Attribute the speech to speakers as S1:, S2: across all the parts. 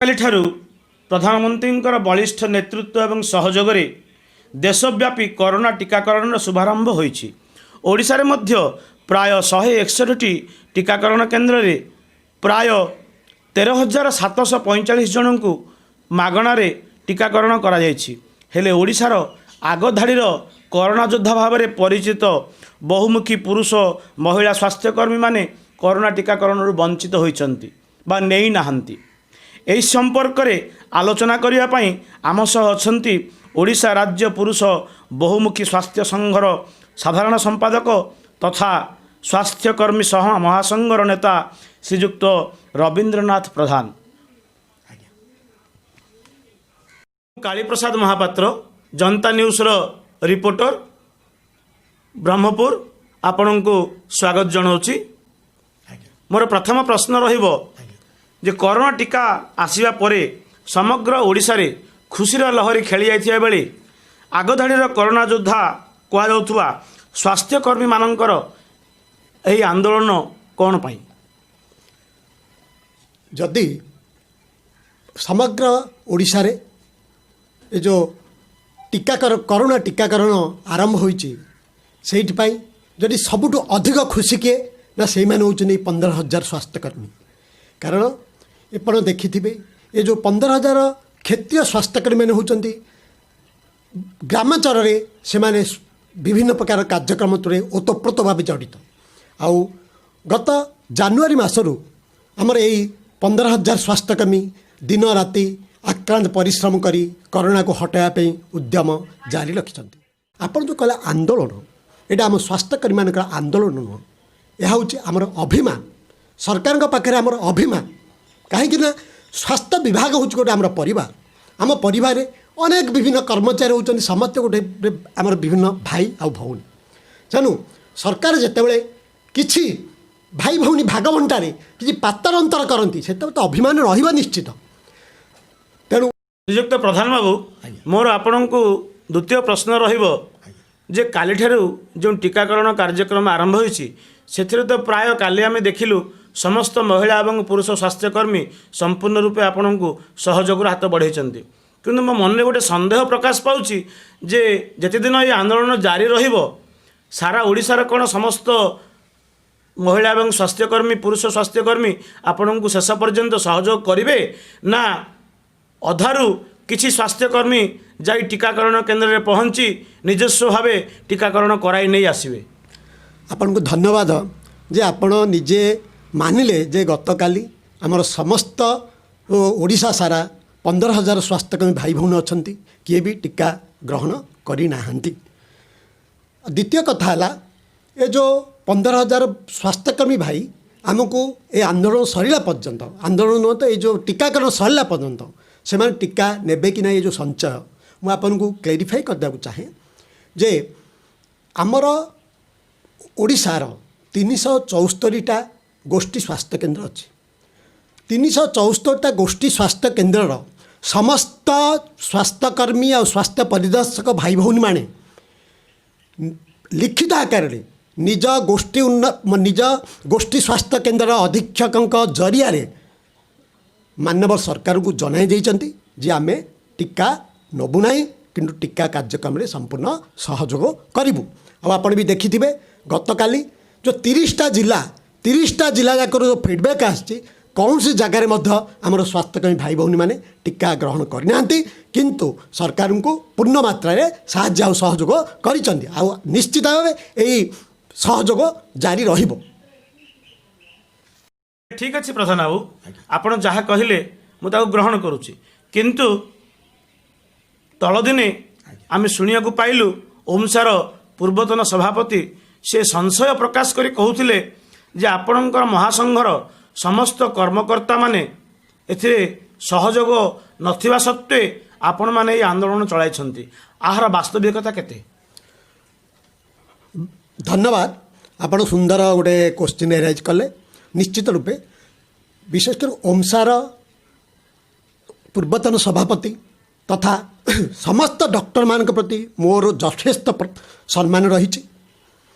S1: କାଲିଠାରୁ ପ୍ରଧାନମନ୍ତ୍ରୀଙ୍କର ବଳିଷ୍ଠ ନେତୃତ୍ୱ ଏବଂ ସହଯୋଗରେ ଦେଶବ୍ୟାପୀ କରୋନା ଟୀକାକରଣର ଶୁଭାରମ୍ଭ ହୋଇଛି। ଓଡ଼ିଶାରେ ମଧ୍ୟ ପ୍ରାୟ 161ଟି ଟୀକାକରଣ କେନ୍ଦ୍ରରେ ପ୍ରାୟ 13,745 ଜଣଙ୍କୁ ମାଗଣାରେ ଟୀକାକରଣ କରାଯାଇଛି। ହେଲେ ଓଡ଼ିଶାର ଆଗଧାଡ଼ିର କରୋନା ଯୋଦ୍ଧା ଭାବରେ ପରିଚିତ ବହୁମୁଖୀ ପୁରୁଷ, ମହିଳା ସ୍ୱାସ୍ଥ୍ୟକର୍ମୀମାନେ କରୋନା ଟୀକାକରଣରୁ ବଞ୍ଚିତ ହୋଇଛନ୍ତି ବା ନେଇନାହାନ୍ତି। ଏହି ସମ୍ପର୍କରେ ଆଲୋଚନା କରିବା ପାଇଁ ଆମ ସହ ଅଛନ୍ତି ଓଡ଼ିଶା ରାଜ୍ୟ ପୁରୁଷ ବହୁମୁଖୀ ସ୍ୱାସ୍ଥ୍ୟ ସଂଘର ସାଧାରଣ ସମ୍ପାଦକ ତଥା ସ୍ୱାସ୍ଥ୍ୟକର୍ମୀ ସହ ମହାସଂଘର ନେତା ଶ୍ରୀଯୁକ୍ତ ରବୀନ୍ଦ୍ରନାଥ ପ୍ରଧାନ। କାଳୀପ୍ରସାଦ ମହାପାତ୍ର, ଜନତା ନ୍ୟୁଜ୍ର ରିପୋର୍ଟର, ବ୍ରହ୍ମପୁର, ଆପଣଙ୍କୁ ସ୍ୱାଗତ ଜଣାଉଛି। ମୋର ପ୍ରଥମ ପ୍ରଶ୍ନ ରହିବ ଯେ କରୋନା ଟୀକା ଆସିବା ପରେ ସମଗ୍ର ଓଡ଼ିଶାରେ ଖୁସିର ଲହରୀ ଖେଳି ଯାଇଥିବା ବେଳେ ଆଗଧାଡ଼ିର କରୋନା ଯୋଦ୍ଧା କୁହାଯାଉଥିବା ସ୍ୱାସ୍ଥ୍ୟକର୍ମୀମାନଙ୍କର ଏହି ଆନ୍ଦୋଳନ କ'ଣ ପାଇଁ?
S2: ଯଦି ସମଗ୍ର ଓଡ଼ିଶାରେ ଏ ଯେଉଁ କରୋନା ଟୀକାକରଣ ଆରମ୍ଭ ହୋଇଛି, ସେଇଥିପାଇଁ ଯଦି ସବୁଠୁ ଅଧିକ ଖୁସି କିଏ ନା ସେଇମାନେ ହେଉଛନ୍ତି ଏଇ 15,000 ସ୍ୱାସ୍ଥ୍ୟକର୍ମୀ। କାରଣ ଆପଣ ଦେଖିଥିବେ, ଏ ଯେଉଁ 15,000 କ୍ଷେତ୍ରୀୟ ସ୍ୱାସ୍ଥ୍ୟକର୍ମୀମାନେ ହେଉଛନ୍ତି ଗ୍ରାମାଞ୍ଚଳରେ ସେମାନେ ବିଭିନ୍ନ ପ୍ରକାର କାର୍ଯ୍ୟକ୍ରମ ରେ ଓତପ୍ରୋତ ଭାବେ ଜଡ଼ିତ। ଆଉ ଗତ ଜାନୁଆରୀ ମାସରୁ ଆମର ଏଇ 15,000 ସ୍ୱାସ୍ଥ୍ୟକର୍ମୀ ଦିନ ରାତି ଆକ୍ରାନ୍ତ ପରିଶ୍ରମ କରି କରୋନାକୁ ହଟାଇବା ପାଇଁ ଉଦ୍ୟମ ଜାରି ରଖିଛନ୍ତି। ଆପଣ ଯେଉଁ କହିଲେ ଆନ୍ଦୋଳନ, ଏଇଟା ଆମ ସ୍ୱାସ୍ଥ୍ୟକର୍ମୀମାନଙ୍କର ଆନ୍ଦୋଳନ ନୁହଁ, ଏହା ହେଉଛି ଆମର ଅଭିମାନ। ସରକାରଙ୍କ ପାଖରେ ଆମର ଅଭିମାନ, କାହିଁକି ନା ସ୍ୱାସ୍ଥ୍ୟ ବିଭାଗ ହେଉଛି ଗୋଟେ ଆମର ପରିବାର। ଆମ ପରିବାରରେ ଅନେକ ବିଭିନ୍ନ କର୍ମଚାରୀ ହେଉଛନ୍ତି, ସମସ୍ତେ ଗୋଟେ ଆମର ବିଭିନ୍ନ ଭାଇ ଆଉ ଭଉଣୀ। ତେଣୁ ସରକାର ଯେତେବେଳେ କିଛି ଭାଇ ଭଉଣୀ ଭାଗ ବଣ୍ଟାରେ କିଛି ପାତର ଅନ୍ତର କରନ୍ତି, ସେତେବେଳେ ତ ଅଭିମାନ ରହିବ ନିଶ୍ଚିତ। ତେଣୁ
S1: ଶ୍ରୀଯୁକ୍ତ ପ୍ରଧାନ ବାବୁ, ମୋର ଆପଣଙ୍କୁ ଦ୍ୱିତୀୟ ପ୍ରଶ୍ନ ରହିବ ଯେ କାଲିଠାରୁ ଯେଉଁ ଟୀକାକରଣ କାର୍ଯ୍ୟକ୍ରମ ଆରମ୍ଭ ହୋଇଛି, ସେଥିରେ ତ ପ୍ରାୟ କାଲି ଆମେ ଦେଖିଲୁ ସମସ୍ତ ମହିଳା ଏବଂ ପୁରୁଷ ସ୍ୱାସ୍ଥ୍ୟକର୍ମୀ ସମ୍ପୂର୍ଣ୍ଣ ରୂପେ ଆପଣଙ୍କୁ ସହଯୋଗର ହାତ ବଢ଼ାଇଛନ୍ତି। କିନ୍ତୁ ମୋ ମନରେ ଗୋଟେ ସନ୍ଦେହ ପ୍ରକାଶ ପାଉଛି ଯେ ଯେତେଦିନ ଏହି ଆନ୍ଦୋଳନ ଜାରି ରହିବ, ସାରା ଓଡ଼ିଶାର କ'ଣ ସମସ୍ତ ମହିଳା ଏବଂ ସ୍ୱାସ୍ଥ୍ୟକର୍ମୀ, ପୁରୁଷ ସ୍ୱାସ୍ଥ୍ୟକର୍ମୀ ଆପଣଙ୍କୁ ଶେଷ ପର୍ଯ୍ୟନ୍ତ ସହଯୋଗ କରିବେ ନା ଅଧାରୁ କିଛି ସ୍ୱାସ୍ଥ୍ୟକର୍ମୀ ଯାଇ ଟୀକାକରଣ କେନ୍ଦ୍ରରେ ପହଞ୍ଚି ନିଜସ୍ୱ ଭାବେ ଟୀକାକରଣ କରାଇ ନେଇ ଆସିବେ?
S2: ଆପଣଙ୍କୁ ଧନ୍ୟବାଦ ଯେ ଆପଣ ନିଜେ ମାନିଲେ ଯେ ଗତକାଲି ଆମର ସମସ୍ତ ଓଡ଼ିଶା ସାରା 15,000 ସ୍ୱାସ୍ଥ୍ୟକର୍ମୀ ଭାଇ ଭଉଣୀ ଅଛନ୍ତି, କିଏ ବି ଟୀକା ଗ୍ରହଣ କରିନାହାନ୍ତି। ଦ୍ୱିତୀୟ କଥା ହେଲା, ଏ ଯେଉଁ 15,000 ସ୍ୱାସ୍ଥ୍ୟକର୍ମୀ ଭାଇ ଆମକୁ ଏ ଆନ୍ଦୋଳନ ସରିଲା ପର୍ଯ୍ୟନ୍ତ, ଆନ୍ଦୋଳନ ନୁହଁ ତ, ଏଇ ଯେଉଁ ଟୀକାକରଣ ସରିଲା ପର୍ଯ୍ୟନ୍ତ ସେମାନେ ଟୀକା ନେବେ କି ନାହିଁ, ଏ ଯେଉଁ ସଞ୍ଚୟ, ମୁଁ ଆପଣଙ୍କୁ କ୍ଲେରିଫାଇ କରିଦେବାକୁ ଚାହେଁ ଯେ ଆମର ଓଡ଼ିଶାର 374ଟା ଗୋଷ୍ଠୀ ସ୍ୱାସ୍ଥ୍ୟ କେନ୍ଦ୍ର ଅଛି। 374ଟା ଗୋଷ୍ଠୀ ସ୍ୱାସ୍ଥ୍ୟ କେନ୍ଦ୍ରର ସମସ୍ତ ସ୍ୱାସ୍ଥ୍ୟକର୍ମୀ ଆଉ ସ୍ୱାସ୍ଥ୍ୟ ପରିଦର୍ଶକ ଭାଇ ଭଉଣୀମାନେ ଲିଖିତ ଆକାରରେ ନିଜ ଗୋଷ୍ଠୀ ସ୍ୱାସ୍ଥ୍ୟ କେନ୍ଦ୍ରର ଅଧୀକ୍ଷକଙ୍କ ଜରିଆରେ ମାନ୍ୟବର ସରକାରଙ୍କୁ ଜଣାଇ ଦେଇଛନ୍ତି ଯେ ଆମେ ଟୀକା ନେବୁ ନାହିଁ, କିନ୍ତୁ ଟୀକା କାର୍ଯ୍ୟକ୍ରମରେ ସମ୍ପୂର୍ଣ୍ଣ ସହଯୋଗ କରିବୁ। ଆଉ ଆପଣ ବି ଦେଖିଥିବେ, ଗତକାଲି ଯେଉଁ 30ଟା ଜିଲ୍ଲା, 30ଟା ଜିଲ୍ଲା ଯାକର ଯେଉଁ ଫିଡ଼ବ୍ୟାକ୍ ଆସିଛି, କୌଣସି ଜାଗାରେ ମଧ୍ୟ ଆମର ସ୍ୱାସ୍ଥ୍ୟକର୍ମୀ ଭାଇ ଭଉଣୀମାନେ ଟୀକା ଗ୍ରହଣ କରିନାହାନ୍ତି, କିନ୍ତୁ ସରକାରଙ୍କୁ ପୂର୍ଣ୍ଣ ମାତ୍ରାରେ ସାହାଯ୍ୟ ଆଉ ସହଯୋଗ କରିଛନ୍ତି। ଆଉ ନିଶ୍ଚିତ ଭାବେ ଏଇ ସହଯୋଗ ଜାରି ରହିବ।
S1: ଠିକ୍ ଅଛି ପ୍ରଧାନ ବାବୁ, ଆପଣ ଯାହା କହିଲେ ମୁଁ ତାକୁ ଗ୍ରହଣ କରୁଛି। କିନ୍ତୁ ତଳଦିନେ ଆମେ ଶୁଣିବାକୁ ପାଇଲୁ, ଓମସାର ପୂର୍ବତନ ସଭାପତି ସେ ସଂଶୟ ପ୍ରକାଶ କରି କହୁଥିଲେ ଯେ ଆପଣଙ୍କର ମହାସଂଘର ସମସ୍ତ କର୍ମକର୍ତ୍ତାମାନେ ଏଥିରେ ସହଯୋଗ ନଥିବା ସତ୍ତ୍ୱେ ଆପଣମାନେ ଏହି ଆନ୍ଦୋଳନ ଚଳାଇଛନ୍ତି। ଏହାର ବାସ୍ତବିକତା କେତେ?
S2: ଧନ୍ୟବାଦ, ଆପଣ ସୁନ୍ଦର ଗୋଟେ କୋଶ୍ଚିନ୍ ଏରାଇଜ୍ କଲେ। ନିଶ୍ଚିତ ରୂପେ ବିଶେଷ କରି ଓମସାର ପୂର୍ବତନ ସଭାପତି ତଥା ସମସ୍ତ ଡକ୍ଟରମାନଙ୍କ ପ୍ରତି ମୋର ଯଥେଷ୍ଟ ସମ୍ମାନ ରହିଛି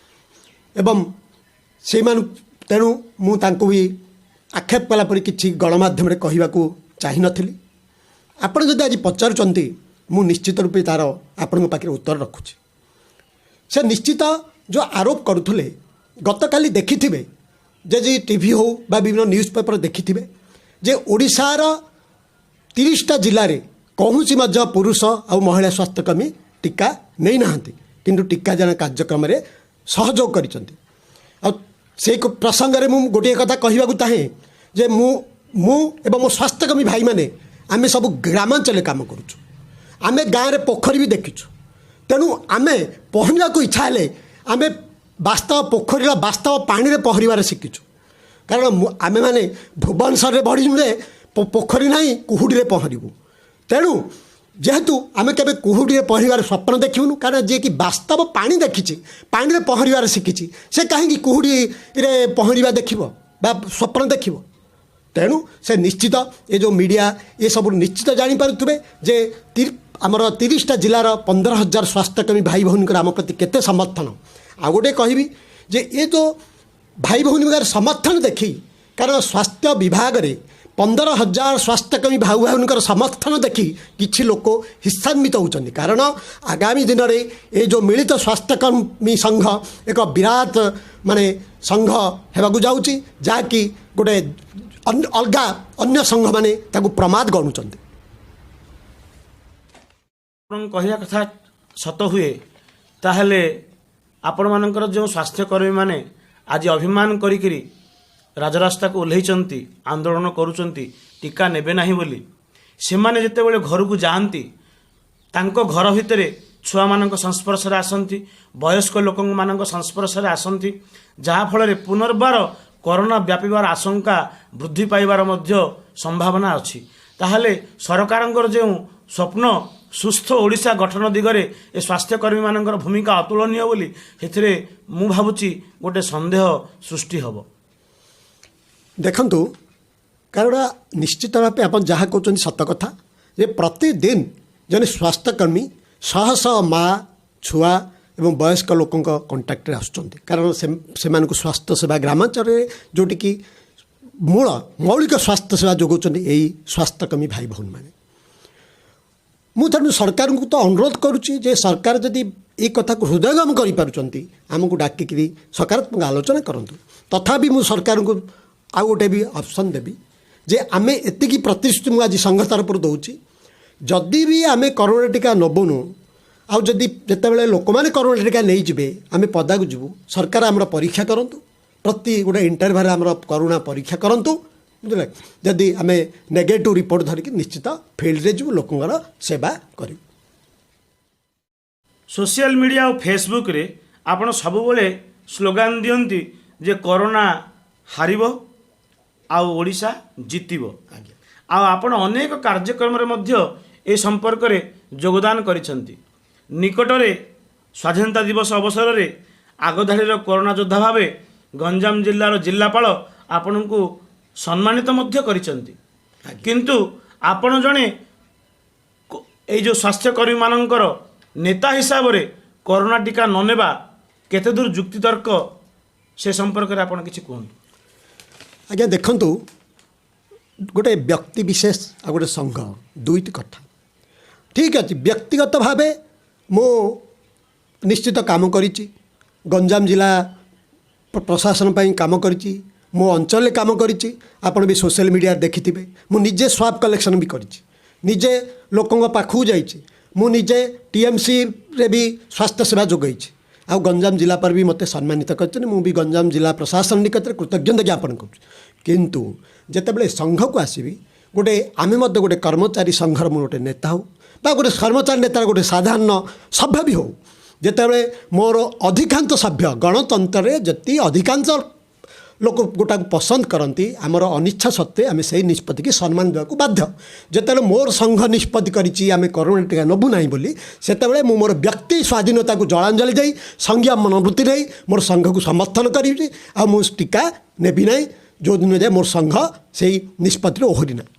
S2: ଏବଂ ସେଇମାନଙ୍କୁ, ତେଣୁ ମୁଁ ତାଙ୍କୁ ବି ଆକ୍ଷେପ କଲା ପରି କିଛି ଗଣମାଧ୍ୟମରେ କହିବାକୁ ଚାହେଁ ନାହିଁ। ଚାହିଁନଥିଲି। ଆପଣ ଯଦି ଆଜି ପଚାରୁଛନ୍ତି, ମୁଁ ନିଶ୍ଚିତ ରୂପେ ତା'ର ଆପଣଙ୍କ ପାଖରେ ଉତ୍ତର ରଖୁଛି। ସେ ନିଶ୍ଚିତ ଯେଉଁ ଆରୋପ କରୁଥିଲେ, ଗତକାଲି ଦେଖିଥିବେ ଯେ ଯେ ଟିଭି ହେଉ ବା ବିଭିନ୍ନ ନ୍ୟୁଜ୍ ପେପର ଦେଖିଥିବେ ଯେ ଓଡ଼ିଶାର 30ଟା ଜିଲ୍ଲାରେ କୌଣସି ମଧ୍ୟ ପୁରୁଷ ଆଉ ମହିଳା ସ୍ୱାସ୍ଥ୍ୟକର୍ମୀ ଟୀକା ନେଇନାହାନ୍ତି, କିନ୍ତୁ ଟୀକାଦାନ କାର୍ଯ୍ୟକ୍ରମରେ ସହଯୋଗ କରିଛନ୍ତି। ଆଉ ସେଇ ପ୍ରସଙ୍ଗରେ ମୁଁ ଗୋଟିଏ କଥା କହିବାକୁ ଚାହେଁ ଯେ ମୁଁ ଏବଂ ମୋ ସ୍ୱାସ୍ଥ୍ୟକର୍ମୀ ଭାଇମାନେ, ଆମେ ସବୁ ଗ୍ରାମାଞ୍ଚଳରେ କାମ କରୁଛୁ। ଆମେ ଗାଁରେ ପୋଖରୀ ବି ଦେଖିଛୁ। ତେଣୁ ଆମେ ପହଁରିବାକୁ ଇଚ୍ଛା ହେଲେ ଆମେ ବାସ୍ତବ ପୋଖରୀର ବାସ୍ତବ ପାଣିରେ ପହଁରିବାରେ ଶିଖିଛୁ। କାରଣ ଆମେମାନେ ଭୁବନେଶ୍ୱରରେ ବଢ଼ିଛୁ ଯେ ପୋଖରୀ ନାହିଁ, କୁହୁଡ଼ିରେ ପହଁରିବୁ। ତେଣୁ ଯେହେତୁ ଆମେ କେବେ କୁହୁଡ଼ିରେ ପହଁରିବାର ସ୍ୱପ୍ନ ଦେଖିବୁନୁ, କାରଣ ଯିଏକି ବାସ୍ତବ ପାଣି ଦେଖିଛି, ପାଣିରେ ପହଁରିବାର ଶିଖିଛି, ସେ କାହିଁକି କୁହୁଡ଼ିରେ ପହଁରିବା ଦେଖିବ ବା ସ୍ୱପ୍ନ ଦେଖିବ? ତେଣୁ ସେ ନିଶ୍ଚିତ ଏ ଯେଉଁ ମିଡ଼ିଆ ଏସବୁ ନିଶ୍ଚିତ ଜାଣିପାରୁଥିବେ ଯେ ଆମର 30ଟା ଜିଲ୍ଲାର 15,000 ସ୍ୱାସ୍ଥ୍ୟକର୍ମୀ ଭାଇ ଭଉଣୀଙ୍କର ଆମ ପ୍ରତି କେତେ ସମର୍ଥନ। ଆଉ ଗୋଟେ କହିବି ଯେ ଏ ଯେଉଁ ଭାଇ ଭଉଣୀଙ୍କର ସମର୍ଥନ ଦେଖି, କାରଣ ସ୍ୱାସ୍ଥ୍ୟ ବିଭାଗରେ 15,000 ସ୍ୱାସ୍ଥ୍ୟକର୍ମୀ ଭାଇ ଭଉଣୀଙ୍କର ସମର୍ଥନ ଦେଖି କିଛି ଲୋକ ହିଂସାନ୍ବିତ ହେଉଛନ୍ତି। କାରଣ ଆଗାମୀ ଦିନରେ ଏ ଯେଉଁ ମିଳିତ ସ୍ୱାସ୍ଥ୍ୟକର୍ମୀ ସଂଘ ଏକ ବିରାଟ ମାନେ ସଂଘ ହେବାକୁ ଯାଉଛି, ଯାହାକି ଗୋଟେ ଅଲଗା ଅନ୍ୟ ସଂଘମାନେ ତାକୁ ପ୍ରମାଦ ଗଣୁଛନ୍ତି।
S1: ଆପଣଙ୍କ କହିବା କଥା ସତ ହୁଏ, ତାହେଲେ ଆପଣମାନଙ୍କର ଯେଉଁ ସ୍ୱାସ୍ଥ୍ୟକର୍ମୀମାନେ ଆଜି ଅଭିମାନ କରିକିରି ରାଜରାସ୍ତାକୁ ଓହ୍ଲେଇଛନ୍ତି, ଆନ୍ଦୋଳନ କରୁଛନ୍ତି ଟୀକା ନେବେ ନାହିଁ ବୋଲି, ସେମାନେ ଯେତେବେଳେ ଘରକୁ ଯାଆନ୍ତି, ତାଙ୍କ ଘର ଭିତରେ ଛୁଆମାନଙ୍କ ସଂସ୍ପର୍ଶରେ ଆସନ୍ତି, ବୟସ୍କ ଲୋକମାନଙ୍କ ସଂସ୍ପର୍ଶରେ ଆସନ୍ତି, ଯାହାଫଳରେ ପୁନର୍ବାର କରୋନା ବ୍ୟାପିବାର ଆଶଙ୍କା ବୃଦ୍ଧି ପାଇବାର ମଧ୍ୟ ସମ୍ଭାବନା ଅଛି। ତାହେଲେ ସରକାରଙ୍କର ଯେଉଁ ସ୍ୱପ୍ନ ସୁସ୍ଥ ଓଡ଼ିଶା ଗଠନ ଦିଗରେ ଏ ସ୍ୱାସ୍ଥ୍ୟକର୍ମୀମାନଙ୍କର ଭୂମିକା ଅତୁଳନୀୟ ବୋଲି, ସେଥିରେ ମୁଁ ଭାବୁଛି ଗୋଟେ ସନ୍ଦେହ ସୃଷ୍ଟି ହେବ।
S2: ଦେଖନ୍ତୁ, କାରଣ ନିଶ୍ଚିତ ଭାବେ ଆପଣ ଯାହା କହୁଛନ୍ତି ସତ କଥା ଯେ ପ୍ରତିଦିନ ଜଣେ ସ୍ୱାସ୍ଥ୍ୟକର୍ମୀ ଶହ ଶହ ମା, ଛୁଆ ଏବଂ ବୟସ୍କ ଲୋକଙ୍କ କଣ୍ଟାକ୍ଟରେ ଆସୁଛନ୍ତି। କାରଣ ସେମାନଙ୍କୁ ସ୍ୱାସ୍ଥ୍ୟ ସେବା ଗ୍ରାମାଞ୍ଚଳରେ ଯେଉଁଠିକି ମୂଳ ମୌଳିକ ସ୍ୱାସ୍ଥ୍ୟ ସେବା ଯୋଗାଉଛନ୍ତି ଏଇ ସ୍ୱାସ୍ଥ୍ୟକର୍ମୀ ଭାଇ ଭଉଣୀମାନେ। ମୁଁ ତେଣୁ ସରକାରଙ୍କୁ ତ ଅନୁରୋଧ କରୁଛି ଯେ ସରକାର ଯଦି ଏଇ କଥାକୁ ହୃଦୟଙ୍ଗମ କରିପାରୁଛନ୍ତି, ଆମକୁ ଡାକିକିରି ସକାରାତ୍ମକ ଆଲୋଚନା କରନ୍ତୁ। ତଥାପି ମୁଁ ସରକାରଙ୍କୁ ଆଉ ଗୋଟେ ବି ଅପସନ୍ ଦେବି ଯେ ଆମେ ଏତିକି ପ୍ରତିଶ୍ରୁତି ମୁଁ ଆଜି ସଂଘ ତରଫରୁ ଦେଉଛି, ଯଦି ବି ଆମେ କରୋନା ଟୀକା ନେବୁନୁ, ଆଉ ଯଦି ଯେତେବେଳେ ଲୋକମାନେ କରୋନା ଟୀକା ନେଇଯିବେ ଆମେ ପଦାକୁ ଯିବୁ, ସରକାର ଆମର ପରୀକ୍ଷା କରନ୍ତୁ, ପ୍ରତି ଗୋଟେ ଇଣ୍ଟରଭାଲରେ ଆମର କରୋନା ପରୀକ୍ଷା କରନ୍ତୁ, ବୁଝିଲେ? ଯଦି ଆମେ ନେଗେଟିଭ୍ ରିପୋର୍ଟ ଧରିକି ନିଶ୍ଚିତ ଫିଲ୍ଡରେ ଯିବୁ, ଲୋକଙ୍କର ସେବା କରିବୁ।
S1: ସୋସିଆଲ ମିଡ଼ିଆ ଆଉ ଫେସବୁକ୍ରେ ଆପଣ ସବୁବେଳେ ସ୍ଲୋଗାନ ଦିଅନ୍ତି ଯେ କରୋନା ହାରିବ ଆଉ ଓଡ଼ିଶା ଜିତିବ। ଆଉ ଆପଣ ଅନେକ କାର୍ଯ୍ୟକ୍ରମରେ ମଧ୍ୟ ଏ ସମ୍ପର୍କରେ ଯୋଗଦାନ କରିଛନ୍ତି। ନିକଟରେ ସ୍ୱାଧୀନତା ଦିବସ ଅବସରରେ ଆଗଧାଡ଼ିର କରୋନା ଯୋଦ୍ଧା ଭାବେ ଗଞ୍ଜାମ ଜିଲ୍ଲାର ଜିଲ୍ଲାପାଳ ଆପଣଙ୍କୁ ସମ୍ମାନିତ ମଧ୍ୟ କରିଛନ୍ତି। କିନ୍ତୁ ଆପଣ ଜଣେ ଏଇ ଯେଉଁ ସ୍ୱାସ୍ଥ୍ୟକର୍ମୀମାନଙ୍କର ନେତା ହିସାବରେ କରୋନା ଟୀକା ନ ନେବା କେତେ ଦୂର ଯୁକ୍ତିତର୍କ, ସେ ସମ୍ପର୍କରେ ଆପଣ କିଛି କୁହନ୍ତୁ।
S2: ଆଜ୍ଞା ଦେଖନ୍ତୁ, ଗୋଟେ ବ୍ୟକ୍ତି ବିଶେଷ ଆଉ ଗୋଟେ ସଂଘ ଦୁଇଟି କଥା। ଠିକ୍ ଅଛି, ବ୍ୟକ୍ତିଗତ ଭାବେ ମୁଁ ନିଶ୍ଚିତ କାମ କରିଛି, ଗଞ୍ଜାମ ଜିଲ୍ଲା ପ୍ରଶାସନ ପାଇଁ କାମ କରିଛି, ମୋ ଅଞ୍ଚଳରେ କାମ କରିଛି। ଆପଣ ବି ସୋସିଆଲ ମିଡ଼ିଆରେ ଦେଖିଥିବେ, ମୁଁ ନିଜେ ସ୍ୱାବ୍ କଲେକ୍ସନ୍ ବି କରିଛି, ନିଜେ ଲୋକଙ୍କ ପାଖକୁ ଯାଇଛି, ମୁଁ ନିଜେ ଟିଏମ୍ସିରେ ବି ସ୍ୱାସ୍ଥ୍ୟ ସେବା ଯୋଗାଇଛି। ଆଉ ଗଞ୍ଜାମ ଜିଲ୍ଲାପାଳ ବି ମୋତେ ସମ୍ମାନିତ କରିଛନ୍ତି। ମୁଁ ବି ଗଞ୍ଜାମ ଜିଲ୍ଲା ପ୍ରଶାସନ ନିକଟରେ କୃତଜ୍ଞତା ଜ୍ଞାପନ କରୁଛି। କିନ୍ତୁ ଯେତେବେଳେ ସଂଘକୁ ଆସିବି, ଗୋଟେ ଆମେ ମଧ୍ୟ ଗୋଟେ କର୍ମଚାରୀ ସଂଘର ମୁଁ ଗୋଟେ ନେତା ହେଉ ବା ଗୋଟେ କର୍ମଚାରୀ ନେତାର ଗୋଟେ ସାଧାରଣ ସଭ୍ୟ ବି ହେଉ, ଯେତେବେଳେ ମୋର ଅଧିକାଂଶ ସଭ୍ୟ, ଗଣତନ୍ତ୍ରରେ ଯେତିକି ଅଧିକାଂଶ ଲୋକ ଗୋଟାକୁ ପସନ୍ଦ କରନ୍ତି, ଆମର ଅନିଚ୍ଛା ସତ୍ତ୍ୱେ ଆମେ ସେଇ ନିଷ୍ପତ୍ତିକି ସମ୍ମାନ ଦେବାକୁ ବାଧ୍ୟ। ଯେତେବେଳେ ମୋର ସଂଘ ନିଷ୍ପତ୍ତି କରିଛି ଆମେ କରୋନା ଟୀକା ନେବୁ ନାହିଁ ବୋଲି, ସେତେବେଳେ ମୁଁ ମୋର ବ୍ୟକ୍ତି ସ୍ୱାଧୀନତାକୁ ଜଳାଞ୍ଜଳି ଦେଇ ସଂଘୀୟ ମନୋବୃତ୍ତି ନେଇ ମୋର ସଂଘକୁ ସମର୍ଥନ କରିବି ଆଉ ମୁଁ ଟୀକା ନେବି ନାହିଁ ଯେଉଁଦିନ ଯାଏ ମୋର ସଂଘ ସେଇ ନିଷ୍ପତ୍ତିରୁ ଓହରି ନାହିଁ।